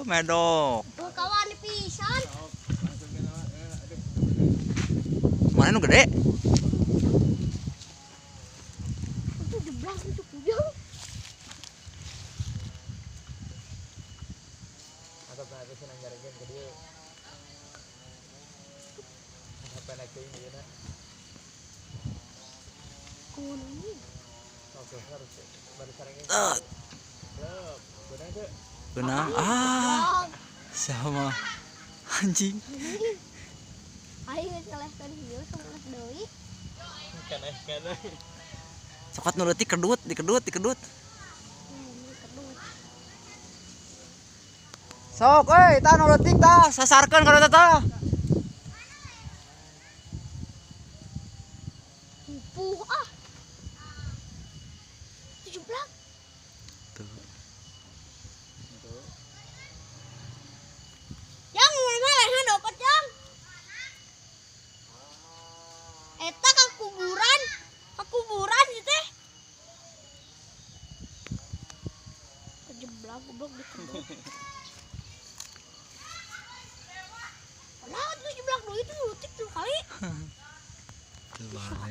Medok. Kawan pisan. Mana nu gede? Itu jeblak itu kujang. Atau pernah sih nanggarekeun ke dieu. Apa naik teuing ieu na? Kuning. Oke, harus baru sarengnya. Belum, beunang teu? Beunang. Ah. Sama anjing. Aing geus ngelehkeun hiu sebelas deui. Kana. Cokot nu leutik kedut, dikedut, dikedut. Kedut. Sok euy, tah nu leutik tah, sasarkeun kana tah. Pupuh ah. Jeblak. Tuh. Yang mana lehan dapat yang? Eta ka kuburan sih teh. Kejeblak goblok di kedut. Lah, itu jeblak dulu itu leutik tuh kali. Tuh.